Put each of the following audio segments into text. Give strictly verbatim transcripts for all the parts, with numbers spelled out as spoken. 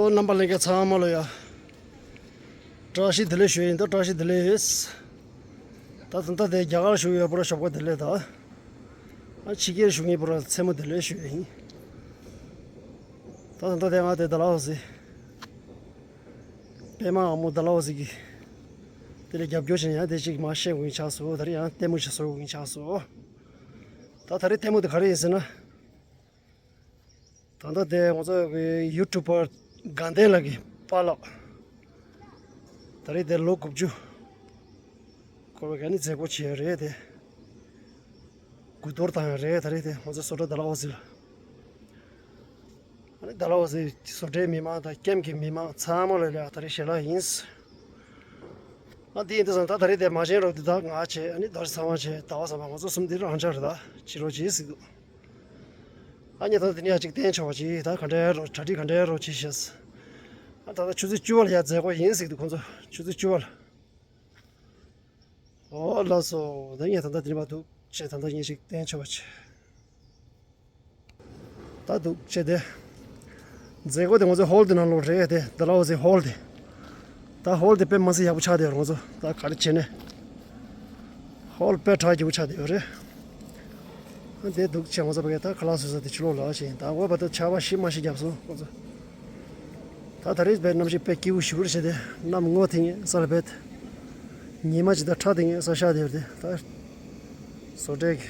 རྣམ་པ་ལྷན་རྒྱས་ཚང་མ་ལ་ཡ། བཀྲ་ཤིས་བདེ་ལེགས་ཞུ་ཡིན། ད་བཀྲ་ཤིས་བདེ་ལེགས། ད་ད་ལྟ་དེ་རྒྱ་གར་བཞུགས་ཡོད་པར་ཞོགས་པ་བདེ་ལེགས་ད། ཨ་ཕྱི་རྒྱལ་བཞུགས་ཡིན་པར་མཚན་མོ་བདེ་ལེགས་ཞུ་ཡིན། ད་ད་ལྟ་དེ་ང་དེ་ཌལ་ཧོ་སི། པད་མ་ཨ་མོ་ཌལ་ཧོ་སི་གི། དེ་ལས་རྒྱབ་སྐྱོར་བྱས་ནས་ཡང་དེ་ཅིག་མ་ཤེས་དགོས་ཡིན་ཆགས་སོང་། ད་རེས་ཡང་ལྟད་མོ་ཞིག་བཟོ་དགོས་ཡིན་ཆགས་སོང་། ད་ད་རེས་ལྟད་མོ་དེ་ག་རེ་ཡིན་ཟེར་ན། ད་ལྟ་དེ་ང་ཚོ་གི་ཡུ་ཊུབ་པར་དགའ་ལྡན་ལགས་ཀྱི་པཱ་ལགས། ད་རེས་དེ་ལོ་དགུ་བཅུ་འཁོར་བའི་ག་ནི་མཛད་སྒོ་བྱས་རེད་དེ། གུས་བསྟོད་བཏང་ཡ་རེད། ད་རེས་དེ་ང་ཚོ་བཟོ་གྲྭ་ཌལ་ཧོ་སི་ལ། ཨ་ནི་ཌལ་ཧོ་སི་བཟོ་གྲྭའི་མི་མང་དང་ཀེམ་གྱི་མི་མང་ཚང་མ་ལ་ལ་ད་རེས་ཞལ་ལག་ཡིན། ཨ་འདི་ཡིན་དུས་ཙང་ད་ད་རེས་དེ་མ་བྱན་རོགས་འདི་དག་ང་བྱས། ཨ་ནི་རྡོ་རྗེ་ཚ་བ་བྱས། ཟླ་བ་ཚ་བ། ང་ཚོ་གསུམ་འདི་རང་འཇགས་རེད། ད་ཕྱི་རོགས་བྱེད་ཟིག་འདུག་ཨ་ཉེ་ད་དེ་ནས་ཡ་གཅིག་བསྟན་ཆོག་པ་ཅིག་ད་ག་འདྲའི་རོགས། གྲ་སྒྲིག་ག་འདྲའི་རོགས་བྱེད་ཤེས། ཨ་ད་ལྟ་ཆུ་ཚོད་བཅུ་པ་ལ་ཡ་མཛད་སྒོ་ཡིན་ཟིག་འདུག་ཁོང་ཚོ་ཆུ་ཚོད་བཅུ་པ་ལ། ཨོ་ལགས་སོ། ད་ངས་ད་ལྟ་དེ་ནས་མ་འདུག་བྱས། ད་ལྟ་ངས་ཅིག་བསྟན་ཆོག་པ་ཅིག་ད་འདུག་བྱས་ཏེ། མཛད་སྒོ་དེ་ང་ཚོའི་ཧོལ་དེ་ནང་ལོགས་རེད་དེ། ཌལ་ཧོ་སི་ཧོལ་དེ། ད་ཧོལ་དེ་དཔེ་མི་སྲིད་ཡག་པོ་ཆགས་བསྡད་ཡོད་རེད། ང་ཚོ་ད་ག་རེ་བྱས་ནས། ཧོལ་དཔེ་གྲགས་རྒྱས་པོ་ཆགས་བསྡད་ཡོད་རེད། ཨ་དེ་འདུག་བྱས། ང་ཚོ་ཕ་གི་ད་ཁ་ལག་བཟོ་ས་དེ་ཕྱི་ལོགས་ལ་བྱས་ཡིན། ད་འོ་བ་ད་ཆར་པ་ཞིག་མ་ཞིག་བརྒྱབ་སོང་ང་ཚོ། ད་ད་རེས་དཔེ་གནམ་གཤིས་དཔེ་སྐྱིད་པོ་ཞེ་པོ་རེད་བྱས་ཏེ། གནམ་སྔོ་ཐིང་ངེ་ས་ལ་དཔེ། ཉི་མ་ཇི་ལྟར་ཁྲ་ཐིང་ངེ་ས་ཤར་བསྡད་ཡོད་དེ། ད་བཟོ་གྲྭའི་གི་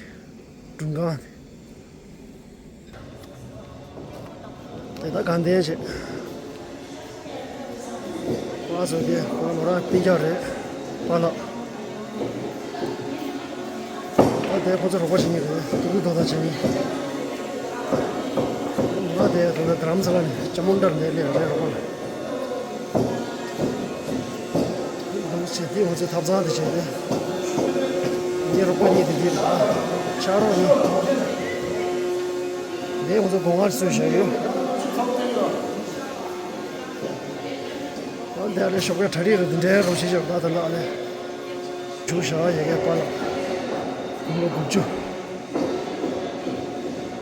སྒྲུང་ཁང་དེ། དེ་ད་དགའ་ལྡན་བྱས། ང་ཚོ་དེ་ང་མོ་རང་སྤུན་ཀྱག་རེད། པཱ་ལགས། ད་དེ་ཁོ་ཚོ་རོགས་པ་བྱེད་མཁན་རེད། ཏུ་ཀུ་དོ་ད་བྱེད་མཁན། ང་དེ་ད་ལྟ་དྷ་རམ་ས་ལ་ནས་ཅ་མུན་ཌར་ནས་སླེབས་རེད། རོགས་པ་ལ། འདུག་བྱས་ཏེ་ང་ཚོས་ཐབ་ཚང་དེ་བྱས་ཏེ། ངའི་རོགས་པ་གཉིས་དེ་འདི་ལ་ཕྱག་རོགས་གཉིས། འདི་ང་ཚོ་སྒོ་ང་བཟོས་བཞག་ཡོད། ཨ་འདི་ཨ་ལས་ཞོགས་ཀས་གྲ་སྒྲིག་རེད། འདི་འདྲའི་རོགས་བྱེད་ཞོག་ད་ད་ལ་ཨ་ལས། བྱུག་བཞག་ཡ་གའི་པཱ་ལགས། དགུང་ལོ་དགུ་བཅུ།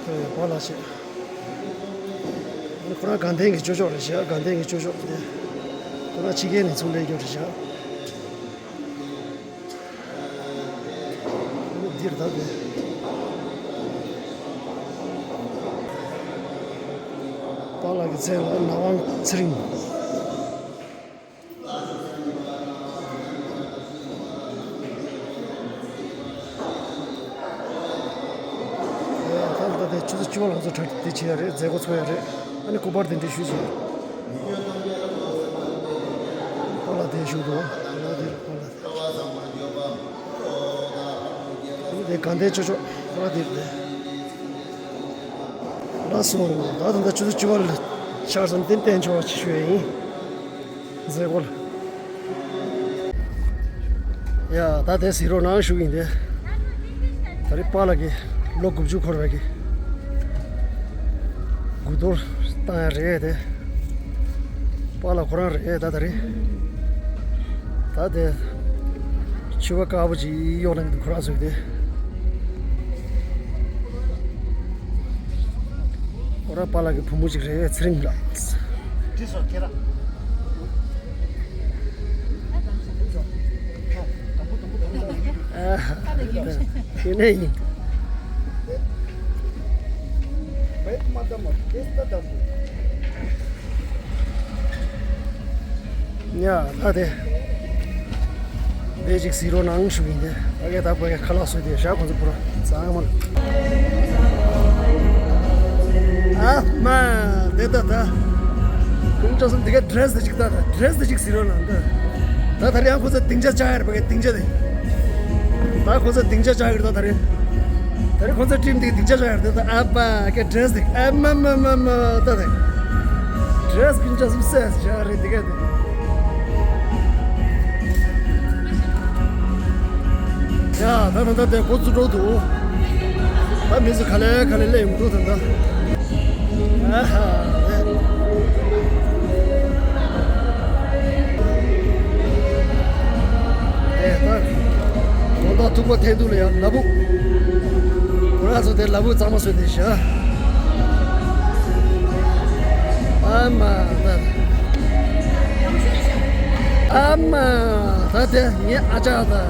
ཁོའི་པཱ་ལགས་བྱས། ཁོ་རང་དགའ་ལྡན་གྱི་ཅོ་ཅོག་རེད་བཞག་དགའ་ལྡན་གྱི་ཅོ་ཅོག་དེ། ཁོ་རང་ཕྱི་རྒྱལ་ནས་ཚུར་སླེབས་རྒྱུ་རེད་བཞག་འདིར་ད་དེ། པཱ་ལགས་ཀྱི་མཚན་ལ་ནག་དབང་ཚེ་རིང་། ད་ལྟ་དེ་ཆུ་ཚོད་བཅུ་པ་ལ་ང་ཚོ་གྲ་སྒྲིག་དེ་བྱེད་ཡ་རེད། མཛད་སྒོ་ཚོགས་ཡ་རེད། ཨ་ནི་སྐུ་པར་དེ་འདྲ་ཞུས་བྱས། པཱ་ལགས་དེ་བཞུགས་འདུག་ཨ་ནི་དེ་པཱ་ལགས་དེ། ཨ་ནི་དེ་དགའ་ལྡན་ཅོ་ཅོག་པཱ་ལགས་དེ་རེད། ལགས་སོ། ད་ད་ལྟ་ཆུ་ཚོད་བཅུ་པ་ལ་ཆགས་ཙང་དེ་བསྟན་ཆོག་ཅིག་ཞུ་ཡ་ཡིན། མཛད་སྒོ་ལ། ཡ་ད་དེ་གཟིགས་རོགས་གནང་ཞུ་གི་ཡིན་ཏེ། ད་རེས་པཱ་ལགས་ཀྱི་ལོ་དགུ་བཅུ་འཁོར་བའི་གི་གུས་བསྟོད་བཏང་ཡ་རེད་དེ། པཱ་ལགས་ཁོ་རང་རེད་ད། ད་རེས་ད་དེ་ཕྱུ་པ་དཀར་པོ་ཅིག་གཡོག་གནང་གི་འདུག་ཁོ་རང་ཚོས་དེ། ཁོ་རང་པཱ་ལགས་ཀྱི་བུ་མོ་ཅིག་རེད། ཚེ་རིང་ལགས། ཨ་ཧ། དེ་ནས་ཡིན། ཡ་ད་དེ། དེ་ཅིག་གཟིགས་རོགས་གནང་ཞུ་གི་ཡིན་ཏེ། ད་གས་ད་གོ་གས་ཁ་ལག་བཟོས་ཏེ་བཞག་ཁོང་ཚོ་བུ་ར་ཚང་མ་ལ། ཨ་མ་དེ་ད་ད། ཀུན་ཅོ་སམ་དེ་ག་ཌི་རེ་སི་དེ་ཅིག་ད་ད་ཌི་རེ་སི་དེ་ཅིག་གཟིགས་རོགས་གནང་ད། ད་ད་རེ་ཡང་ཁོང་ཚོ་སྡིངས་ཆ་བཅག་ཡར་བ་གས་སྡིངས་ཆ་དེ། ད་ཁོང་ཚོ་སྡིངས་ཆ་བཅག་གི་རེད་ད་ད་རེ། ད་རེ་ཁོང་ཚོ་ཊིམ་དེ་སྡིངས་ཆ་བཅག་ཡར་དེ་ད་ཨ་པ་གས་ཌི་རེ་སི་དེ་ཨ་མ་མ་མ་མ་ད་དེ། ཌི་རེ་སི་ཀུན་ཅོ་སམ་སེ་བཅག་རེད་དེ་ག་དེ། ཡ་ད་ད་ད་དེ་འགོ་བཙུགས་འགྲོ་འདུག་ད་མི་ཚོ་ག་ལེ་ག་ལེ་སླེབས་ཡོང་འདུག་ད་ད། ཨ་ཧ། དེ་ད་དགོང་དག་ཐུག་པ་འཐེན་འདུག་ལ་ཡ་ལ་ཕུག་ཁོ་རང་ཚོ་དེ་ལ་ཕུག་གཙང་མ་བཟོས་ཏེ་བཞག་ཨ་མ་ད། ད་དེ་ངའི་ཨ་ཅག་དང་།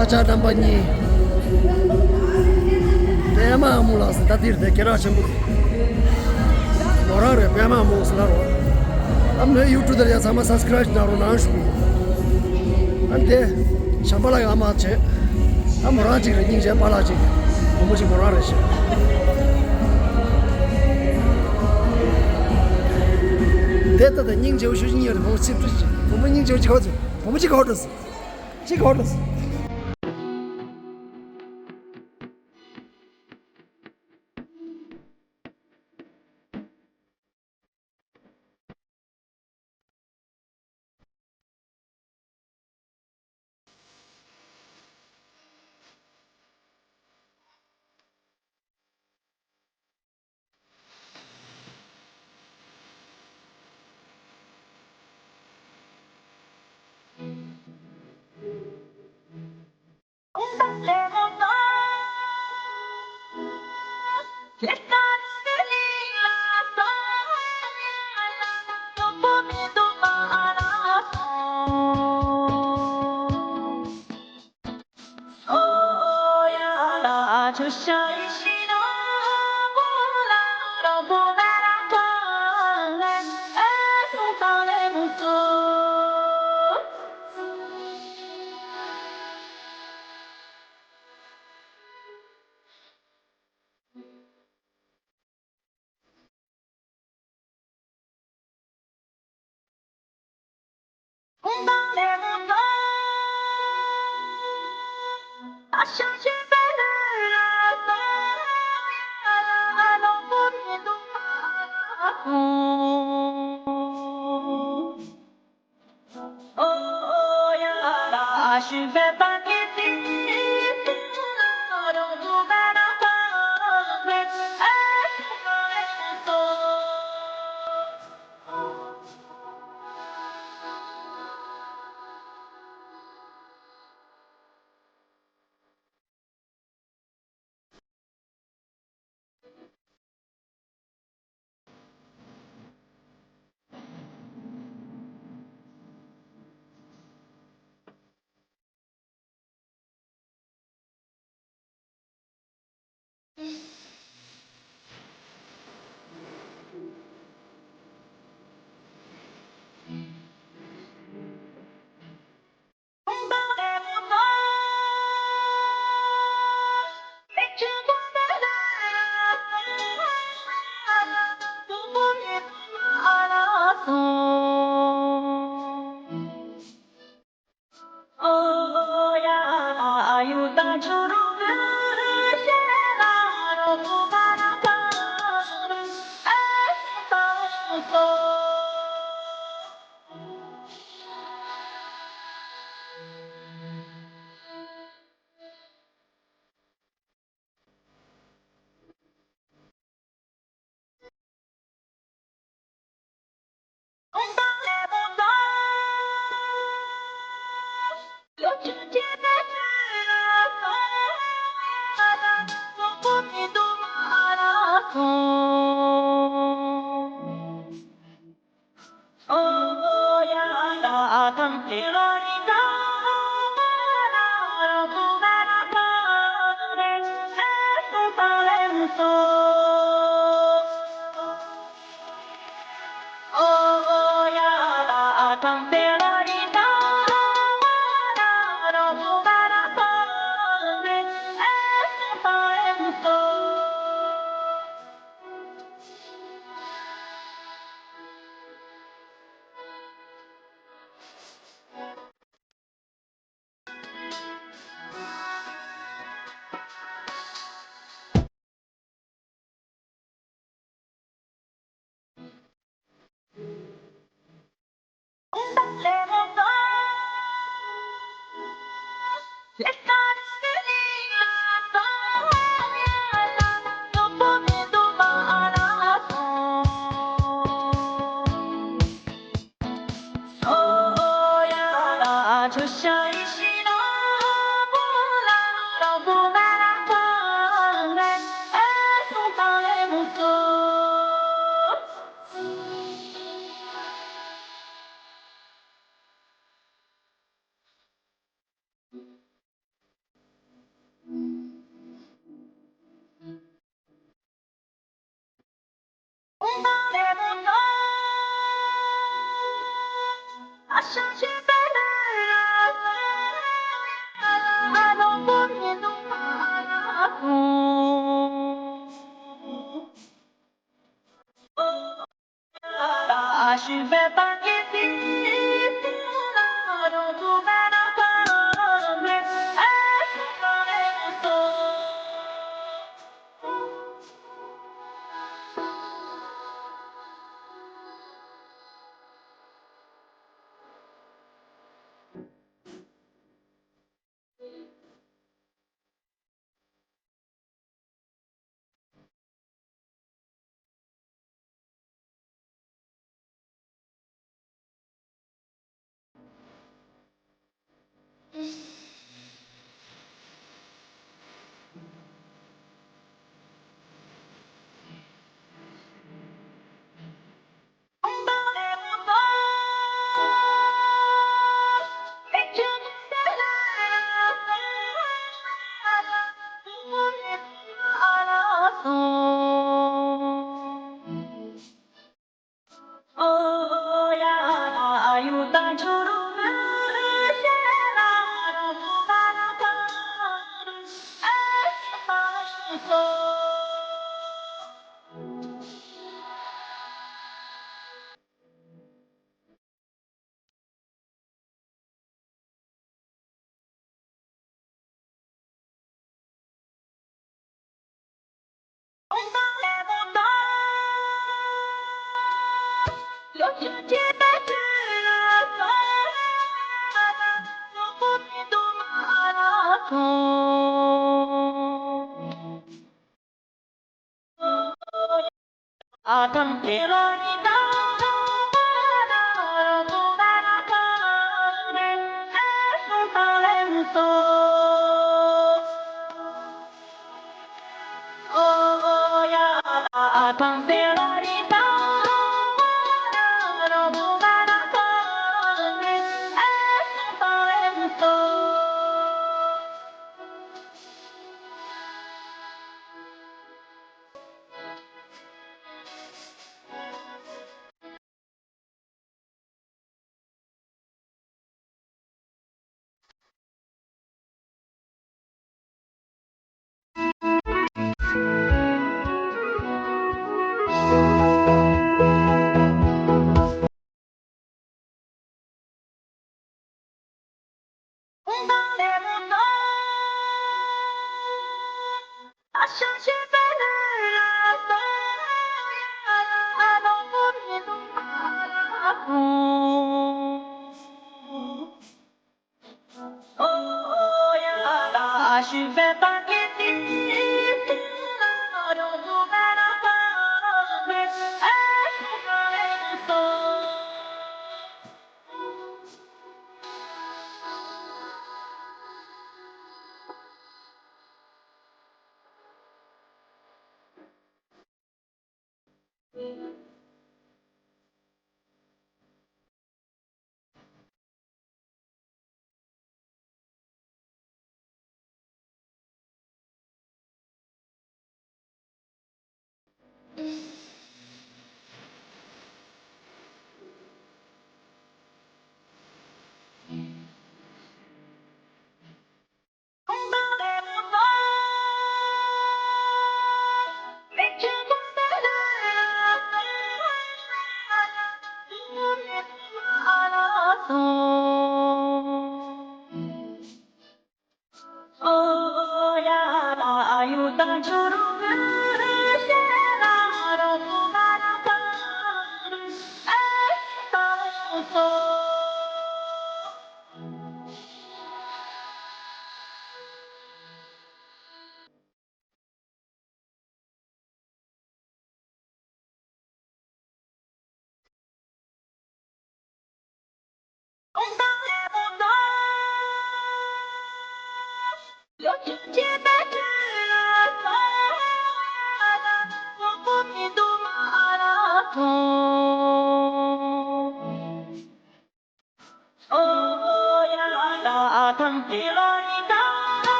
ཨ་ཅག་རྣམ་པ་གཉིས། པད་མ་ཨ་མོ་ལགས་སུ་ད་འདིར་དེ་སྐད་གྲགས་ཆེན་པོ་རེད། མོ་རང་རེད། པད་མ་ཨ་མོ་ཟེར་ན་རོ། ཨ་མོའི་ཡུ་ཊུབ་དེར་ཡ་ཚང་མ་སབ་སི་ཀ་རེབ་གནང་རོགས་གནང་ཞུ། ཨ་དེ་བྱམས་པ་ལགས་ཨ་མ་བྱེད། ཨ་མོ་རང་གཅིག་རེད། སྙིང་རྗེ་པ་ལགས་གཅིག་བུ་མོ་གཅིག་མོ་རང་རེད་ཤག་དེ་ལྟ་དང་སྙིང་རྗེ་པོ་ཤོད་ཀྱི་ཡོད་རེད། བུ་མོ་ཚིག་འབྲུ་ཅིག་བུ་མོ་སྙིང་རྗེ་པོ་གཅིག་ཧོ་ཚོད། བུ་མོ་གཅིག་ཧོ་འགྲོ་སོང་། གཅིག་ཧོ་འགྲོ་སོང་།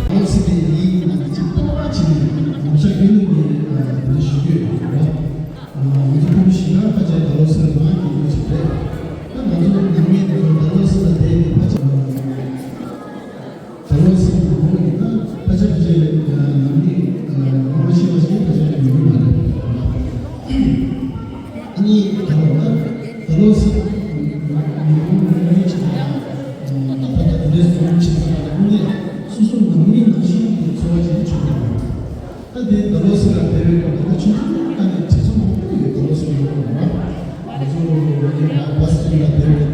ཨོ་སི་ཊི་ལི་ཡིག་ནང་གི་གཅིག་པོ་ཕྱིན་ནས་ངོ་ཤ་ཀུན་སློང་གི་དེ་འདྲ་ཞུ་རྒྱུ་ཡོད་པ་རེད། ང་ཚོ་ཕུ་ནུ་ཞིང་ཁ་ཕལ་ཆེར་ཌལ་ཧོ་སི་ལ་མང་གི་ཡོད་ཅིག་རེད། ད་ང་ཚོ་ནང་མི་དེ་ཚོ་ཌལ་ཧོ་སི་ལ་བསྡད་ནས་ཕལ་ཆེར་ཌལ་ཧོ་སི་ལ་ཡོང་ཡིན་ན་ཕལ་ཆེར་ཕལ་ཆེར་ནང་མི་ངོ་མ་ཤེས་པ་ཞིག་ཕལ་ཆེར་ཡོང་གི་མ་རེད། ཨ་ནི་ད་ལོ་ད་ད་ལོ་སི་མི་ཁོང་མི་ཁོང་ཆེ་ད་ད་ད་དེ་འདྲའི་བཟོ་ཆེ་ད་ད་ཁོང་ནས་སོ་སོ་ནང་མི་ནང་བཞིན་གྱི་འཚོ་བ་ཅིག་བྱུང་བ་རེད། ད་དེ་ད་ལོ་སི་ལ་བསྡད་པའི་སྐབས་ད་ཆུང་ཆུང་ཀ་ནས་བྲེལ་འཚུབ་མང་པོ་ཡོད། ད་ལོ་སི་ཡོད་པ་རེད། ང་ཚོ་ཡིན་ན་བ་སི་ཊི་ལ་བསྡད་པའི་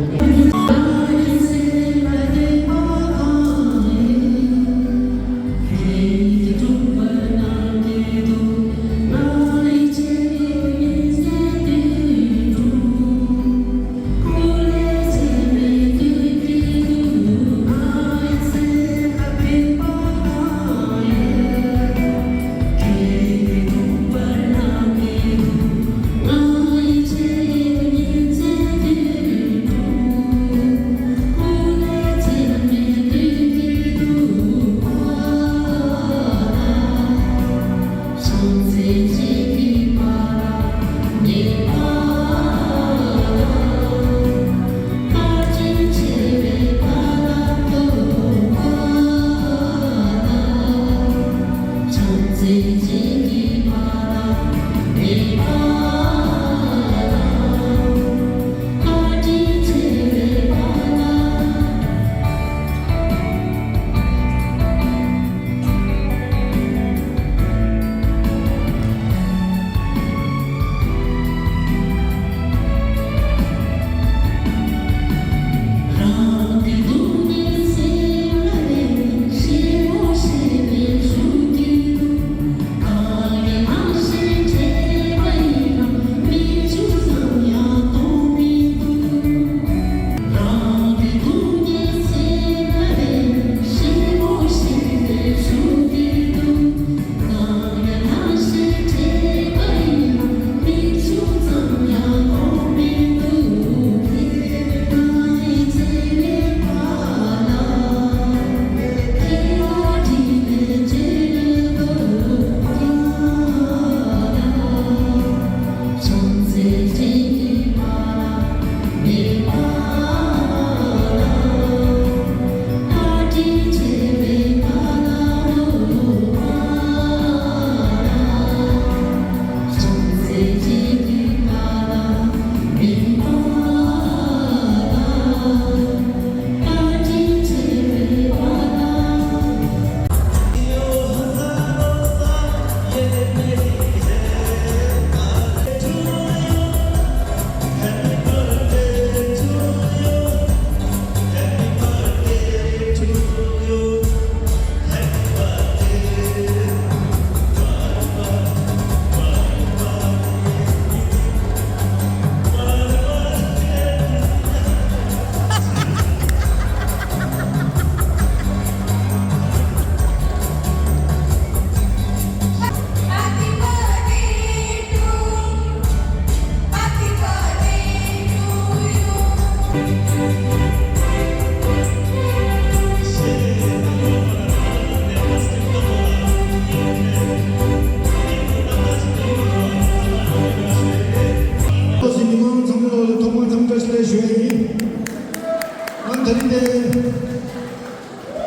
ང་ད་རིང་འདིར་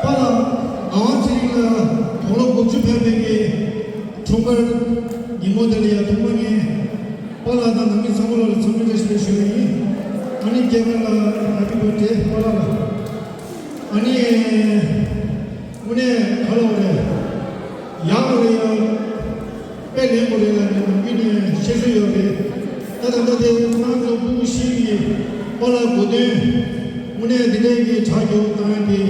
པཱ་ལགས་ངག་དབང་ཚེ་རིང་ལགས་དུས་ལོ་དགུ་བཅུ་ཕེབས་པའི་གི་ འཁྲུངས་སྐར་ཉིན་མོ་དེ་ལ་ཡང་ཐོག་མ་ངས་པཱ་ལགས་དང་ནང་མི་ཚང་མ་ལ་འཚམས་འདྲི་བཀྲ་ཤིས་བདེ་ལེགས་ཞུ་ཡ་ཡིན། ཨ་ནི་སྐྱེས་སྐར་ལ་ཧེ་པི་བར་ཐི་ཌེ་པཱ་ལགས་ལ། ཨ་ནི། དངོས་གནས་ག་ལ་བ་རེད། ཡག་པོ་རེད་ཡ། དཔེ་ལེན་པོ་རེད་ལ་ནི་ནམ་རྒྱུན་ནས་བཤད་སྲོལ་ཡོད་རེད། ད་ད་ལྟ་དེ་ཁོ་རང་ཚོ་ཕྲུ་གུ་བཞི་གི་པཱ་ལགས་གོ་དོན། དངོས་གནས་འདི་འདྲའི་གི་དྲ་རྒྱ་བོ་བཏང་ཡ་དེ།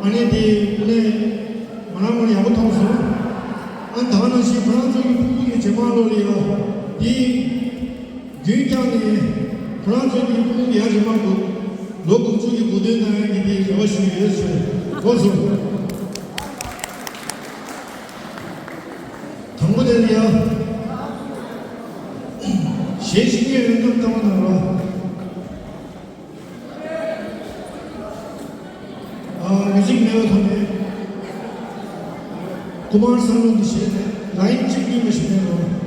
ཨ་ནི་དེ་དངོས་གནས་ང་རང་ངོས་ནས་ཡག་པོ་མཐོང་སོང་། ཨ་ནི་ད་ག་ནང་བཞིན་ཁོ་རང་ཚོ་གི་ཕྲུ་གུ་གི་ཇེ་མང་ལོ་ལ་ཡ། དེ། རྒྱུན་བསྐྱངས་ནས་ཁོ་རང་ཚོ་གི་ཕྲུ་གུ་ཡར་རིམ་པ་འགྲོ། ལོ་དགུ་བཅུ་གི་འགོ་སྟོན་གནང་ཡ་གི་དེ་རེ་བ་ཞུ་ཡོད་ཞུ། འགོ་ཚུགས། དང་པོ་དེ་ལ་ཡ། གཞས་ཤིག་སྙན་ཡོད་ན་གཏམ་བཏང་གནང་རོགས། ཨ། མིའུ་ཛིག་མེད་པའི་ཐོག་ནས། ཀུ་མར་སན་ལུ་འདི་བྱས་ནས་ལའིན་གཅིག་གཉིས་པ་ཞིག་གནང་རོགས།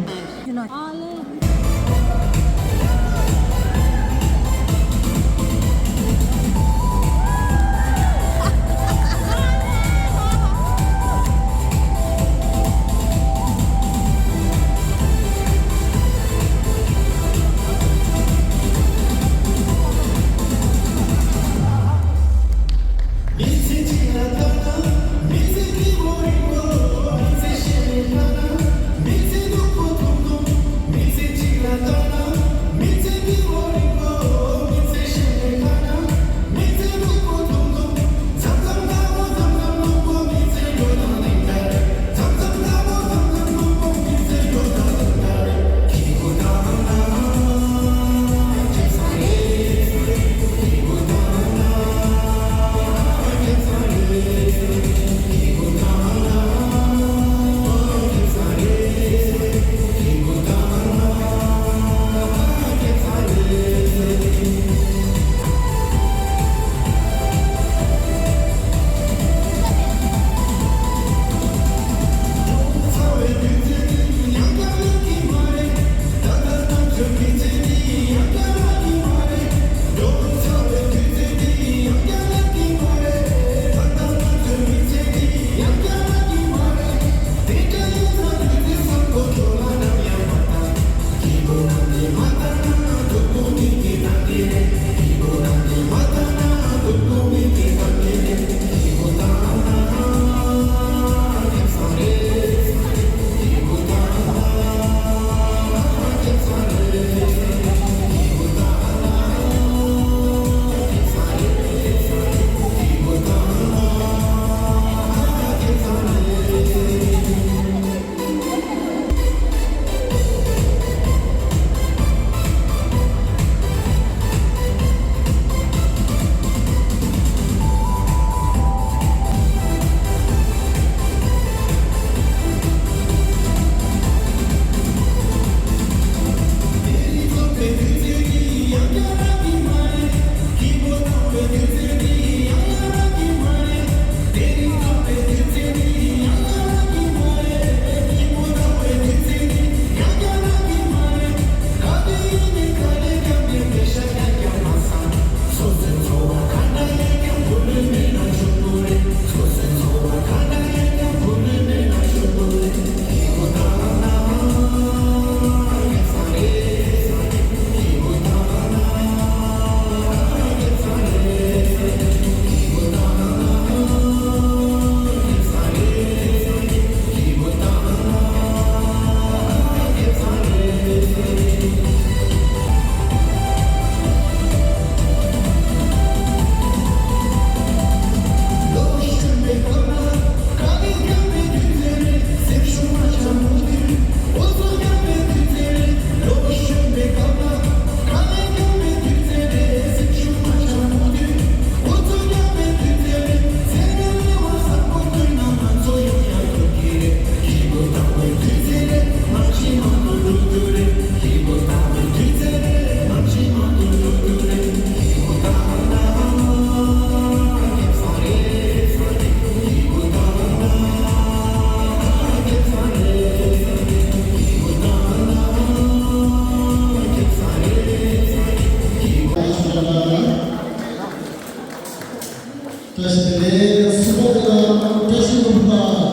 བཀྲ་ཤིས་བདེ་ལེགས། སུ་པོ་དེ་ལ་བཀྲ་ཤིས་ལྷུན་པོ་དང་།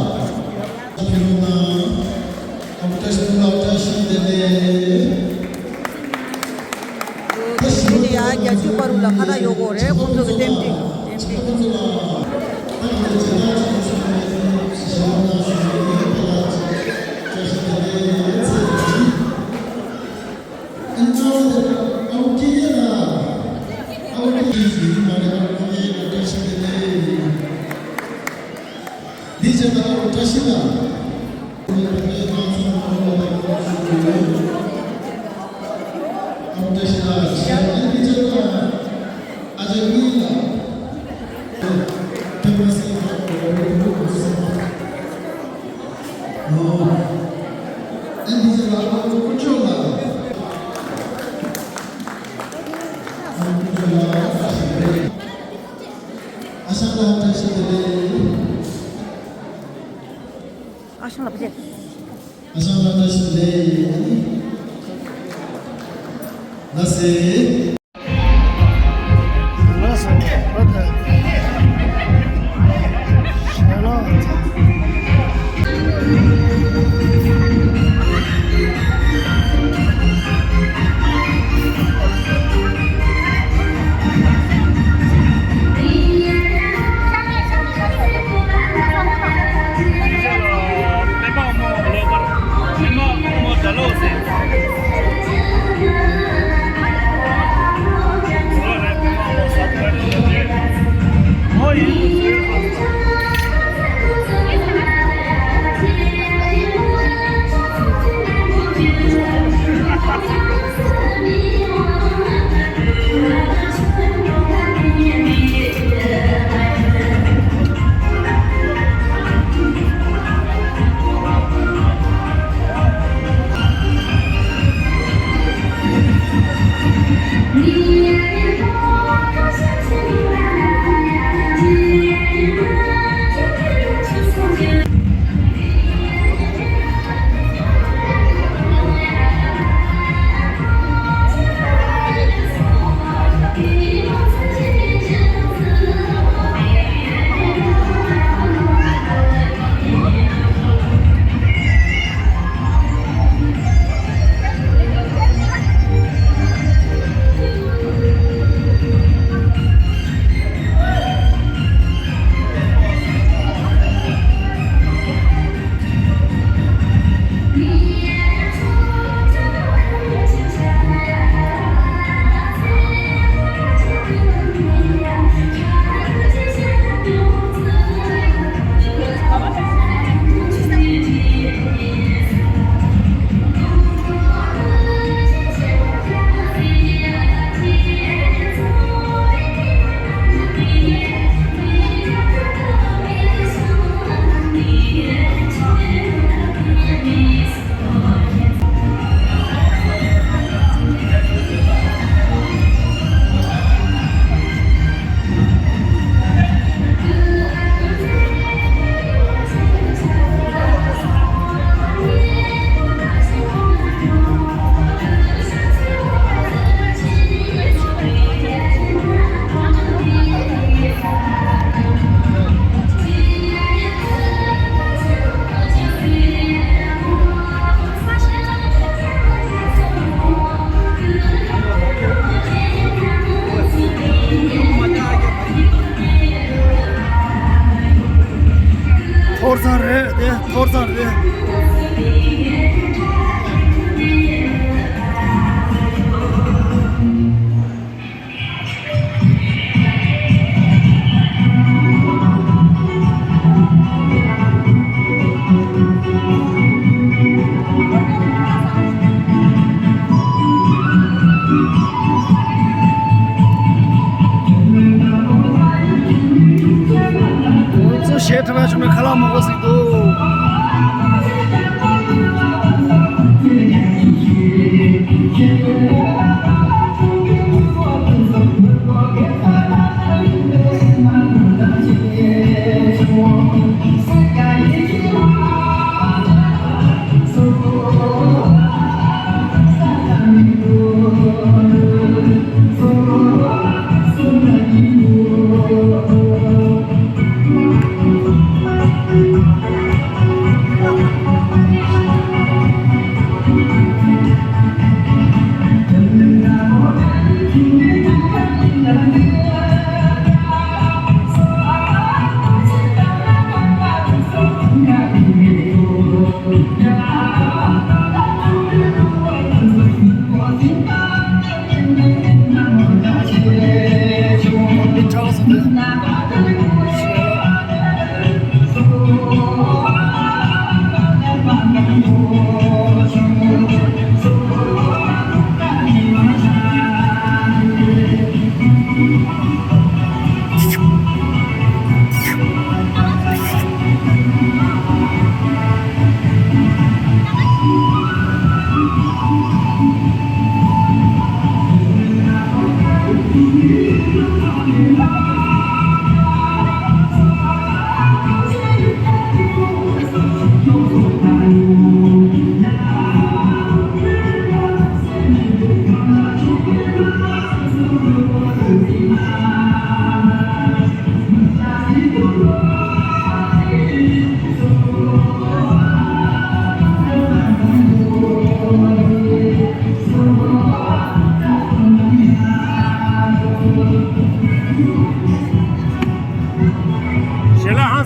ཕེབས་རོགས་གནང་། ཁྱེད་རང་བཀྲ་ཤིས་ལགས། ཨ་བཀྲ་ཤིས་ལགས། ཨ་ཅག་གཉིས་ལགས། ཕེབས་མ་སྲིད་པ། ཨོ། ཨ་འདི་ཚོ་ལ་ཨ་ཁུ་ཆོ་ལགས། ཨ་ཁུ་ཆོ་ལགས་བཀྲ་ཤིས་བདེ་ལེགས། ཨ་ཞང་ལགས་བཀྲ་ཤིས་བདེ་ལེགས། ཨ་ཞང་ལགས་བཀྲ་ཤིས་བདེ་ལེགས། ལགས་སེ། ཐོར་ཚང་རེད་དེ། ཐོར་ཚང་རེད། ཚོ་ཞེ་དྲག་བྱུང་ནས་ཁ་ལག་མང་པོ་ཟིག་འདུག་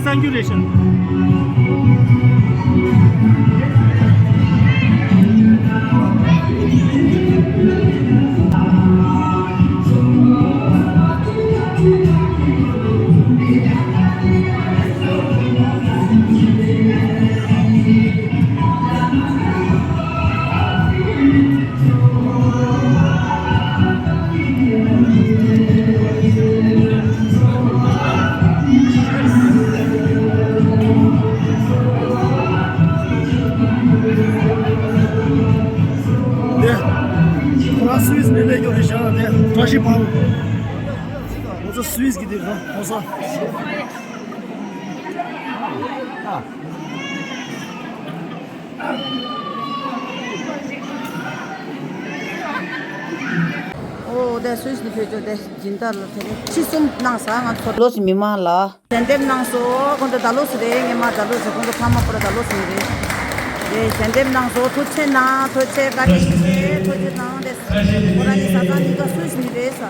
གསར་འགྱུར་རེད་ཤག་དེ། ཁོ་རང་སུད་སི་ནས་སླེབས་ཡོད་རེད་ཤག་དེ་བཀྲ་ཤིས་ཕ་བོ། ཁོ་ཚོ་སུད་སི་གི་དེ་རེད་ཁོ་ཚོ། ཨོ་དེ་སུད་སི་ནས་ཕེབས་ཅོག་དེ་སྦྱིན་བདག་ལ་དེ་རིང་ཁྲི་གསུམ་གནང་ས་ང་ཚོ་ལོ་སི་མི་མང་ལ། ཞལ་འདེབས་གནང་སོང་། ཁོང་ཚོ་ད་ལོ་སི་རེད། ངས་མ་ད་ལོ་སི་ཁོང་ཚོ་ཕ་མ་ཁོ་ར་ད་ལོ་སི་མི་རེད། དེ་ཞལ་འདེབས་གནང་སོང་། ཐུགས་རྗེ་གནང་། ཐུགས་རྗེ་བཀའ་དྲིན་ཆེ། ཐུགས་རྗེ་གནང་། དེ་ཁོ་རང་གི་ས་ཐག་གཉིས་ཀ་སུད་སི་ནས་རེད་ས།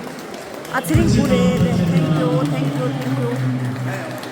ཨ་ཚེ་རིང་བུ་རེད་དེ། Thank you, thank you, thank you.